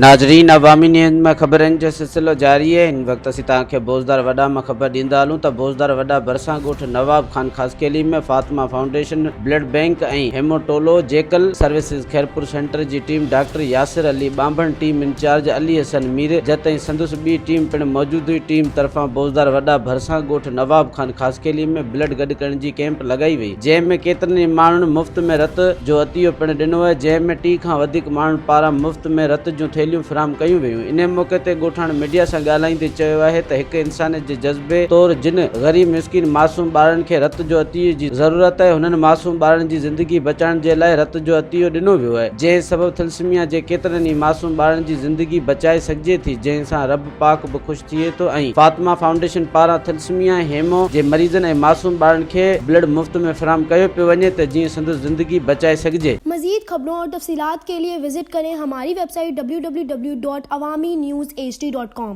ناظرين عوامي نيوز ۾ خبرن جو سلسلو جاري آهي هن وقت اسين توهان کي بوزدار وڏا مان خبر ڏيندا هلون ته بوزدار وڏا ڀرسان ڳوٺ Nawab Khan Khaskheli ۾ Fatima foundation blood bank ۽ haematological services Khairpur centre جي team doctor Yasir Ali Banbhan team incharge Ali Hassan Mir Jat ۽ سندس ٻي ٽيم پڻ موجود هئي ٽيم طرفان بوزدار وڏا ڀرسان ڳوٺ نواب خان خاصخيلي ۾ بلڊ گڏ ڪرڻ جي ڪئمپ لڳائي وئي جنهن ۾ ڪيترن ئي ماڻهن مفت ۾ رت جو عطيو پڻ ڏنو آهي جنهن ۾ ٽي کان وڌيڪ ماڻهن پاران مفت ۾ رت جون ٿيلهيون فراهم ڪيون ويون انهي موقعي تي ڳوٺاڻن ميڊيا سان ڳالهائيندي چيو آهي ته هڪ انسانيت جي جذبي طور جن غريب مسڪين معصوم ٻارڙن کي رت جو عطيي جي ضرورت آهي هنن معصوم ٻارڙن جي زندگي بچائڻ جي لاء رت جو عطيو ڏنو ويو آهي جنهن سبب ٿلسميا جي ڪيترن ئي معصوم ٻارڙن جي زندگي بچائي سگهجي ٿي جنهن سان رب پاڪ به خوش ٿئي ٿو ۽ فاطمه فائونڊيشن پاران ٿلسميا ۽ هيمو جي مريضن ۽ معصوم ٻارڙن کي بلڊ مفت ۾ فراهم ڪيو پيو وڃي ته جيئن سندس زندگي بچائي سگهجي. مزيد خبرون اور تفصيلات ڪي ليي وزٽ ڪرين هماري web site www.awamiNewsHD.com.